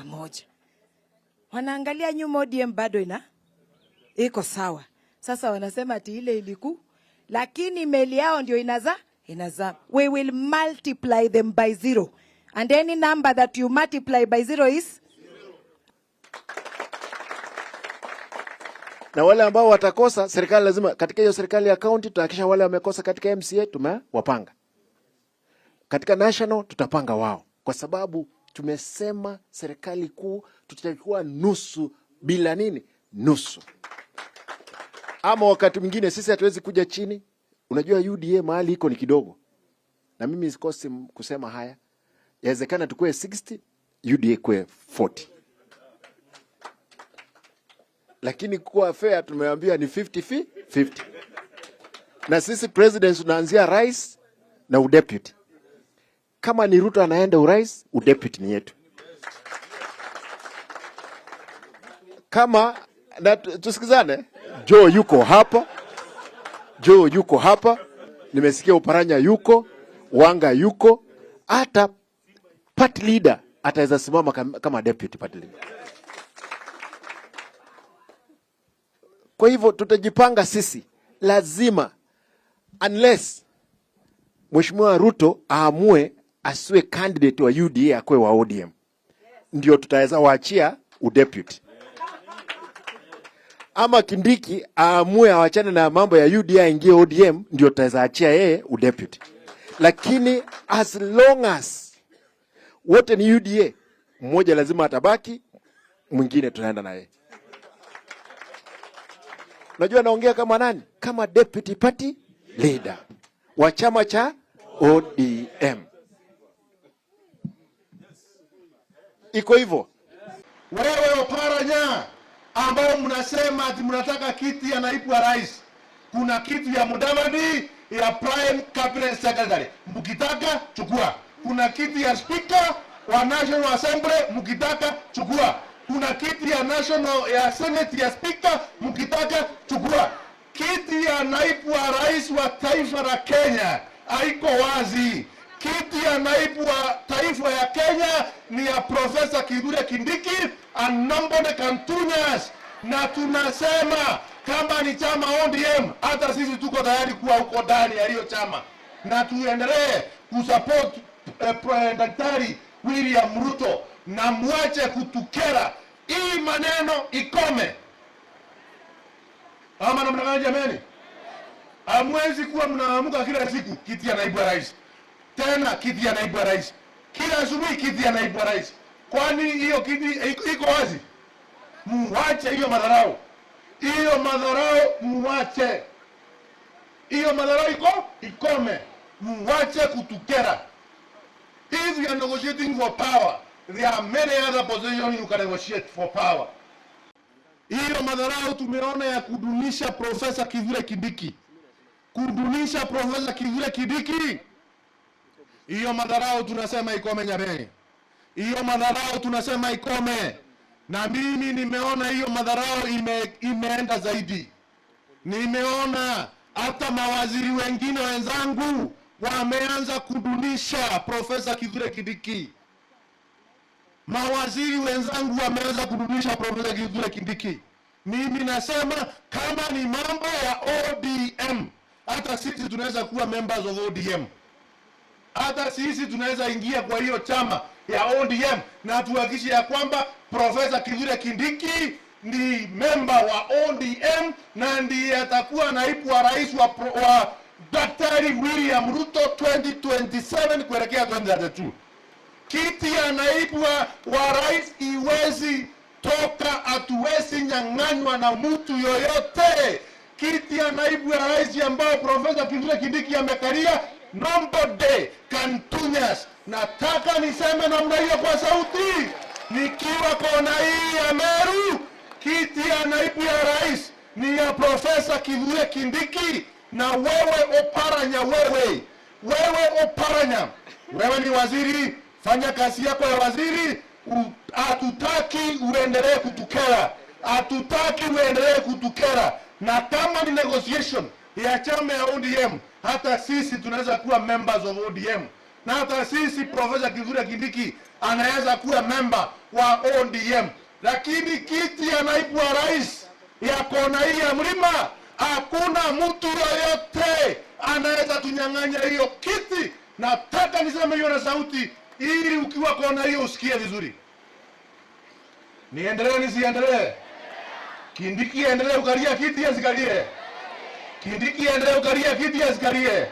pamoja. Wanaangalia nyuma, ODM bado ina iko sawa. Sasa wanasema ati ile iliku, lakini meli yao ndio inaza. We will multiply them by zero, and any number that you multiply by zero is Na wale ambao watakosa, serikali lazima katika hiyo serikali ya county tutahakikisha wale wamekosa katika MCA tumewapanga, katika national tutapanga wao, kwa sababu tumesema serikali kuu tutachukua nusu bila nini, nusu. Ama wakati mwingine sisi hatuwezi kuja chini. Unajua UDA mahali iko ni kidogo, na mimi sikosi kusema haya, yawezekana tukue 60 UDA kue 40, lakini kuwa fair tumeambia ni 50 50, na sisi president tunaanzia rais na udeputy. Kama ni Ruto anaenda urais, udeputy ni yetu. Kama na tusikizane, Joe yuko hapa, Joe yuko hapa, nimesikia Oparanya yuko, Wanga yuko, hata party leader ataweza simama kama deputy party leader. Kwa hivyo tutajipanga sisi, lazima unless Mheshimiwa Ruto aamue asiwe candidate wa UDA akwe wa ODM, ndio tutaweza waachia udeputy. Ama Kindiki aamue awachane na mambo ya UDA aingie ODM, ndio tutaweza achia yeye udeputy. Lakini as long as wote ni UDA, mmoja lazima atabaki, mwingine tunaenda na yeye. Najua naongea kama nani? Kama deputy party leader wa chama cha ODM. Iko hivyo. Wewe Oparanya ambao mnasema ati mnataka kiti ya naibu wa rais, kuna kiti ya Mudavadi ya prime cabinet secretary, mkitaka chukua. Kuna kiti ya speaker wa National Assembly, mkitaka chukua. Kuna kiti ya national ya senate ya speaker, mkitaka chukua. Kiti ya naibu wa rais wa taifa la Kenya haiko wazi. Kiti ya naibu wa taifa ya Kenya ni ya Profesa Kithure Kindiki and nobody can touch us. Na tunasema kama ni chama ODM, hata sisi tuko tayari kuwa huko ndani ya hiyo chama, na tuendelee kusupport Daktari William Ruto, na muache kutukera. Hii maneno ikome. Ama namna gani jameni? Hamwezi kuwa mnaamuka kila siku kiti ya naibu wa rais, tena kiti ya naibu wa rais, kila asubuhi kiti ya naibu wa rais. Kwani hiyo kiti iko wazi? Muache hiyo madharau, hiyo madharau muache, hiyo madharau iko ikome. Muache kutukera. If you are negotiating for power, there are many other positions you can negotiate for power. Hiyo madharau tumeona ya kudunisha Profesa Kithure Kindiki, kudunisha Profesa Kithure Kindiki, hiyo madharau tunasema ikome Nyabeni, hiyo madharau tunasema ikome. Na mimi nimeona hiyo madharau imeenda zaidi. Nimeona hata mawaziri wengine wenzangu wameanza kudunisha Profesa Kithure Kindiki. Mawaziri wenzangu wameanza kudunisha Profesa Kithure Kindiki. Mimi nasema kama ni mambo ya ODM, hata sisi tunaweza kuwa members of ODM. Hata sisi tunaweza ingia kwa hiyo chama ya ODM na tuhakikishe ya kwamba Profesa Kithure Kindiki ni member wa ODM na ndiye atakuwa naibu wa rais wa Daktari William Ruto 2027 kuelekea 2032. Kiti ya naibu wa rais iwezi toka, hatuwezi nyang'anywa na mtu yoyote. Kiti ya naibu wa rais ambao Profesa Kithure Kindiki amekalia, nobody can touch us. Nataka niseme namna hiyo kwa sauti, nikiwa kona hii ya Meru, kiti ya naibu ya rais ni ya Profesa Kithure Kindiki. Na wewe Oparanya, wewe Oparanya, wewe ni waziri, fanya kazi yako ya waziri. Hatutaki uendelee kutukera, hatutaki uendelee kutukera. Na kama ni negotiation ya chama ya ODM, hata sisi tunaweza kuwa members of ODM. Na hata sisi Profesa Kithure Kindiki anaweza kuwa memba wa ODM, lakini kiti ya naibu wa rais ya kona hii ya mlima, hakuna mtu yoyote anaweza tunyang'anya hiyo kiti. Nataka niseme hiyo na sauti, ili ukiwa kona hiyo usikie vizuri. Niendelee nisiendelee? Kindiki aendelee kukalia kiti asikalie? Kindiki aendelee kukalia kiti asikalie?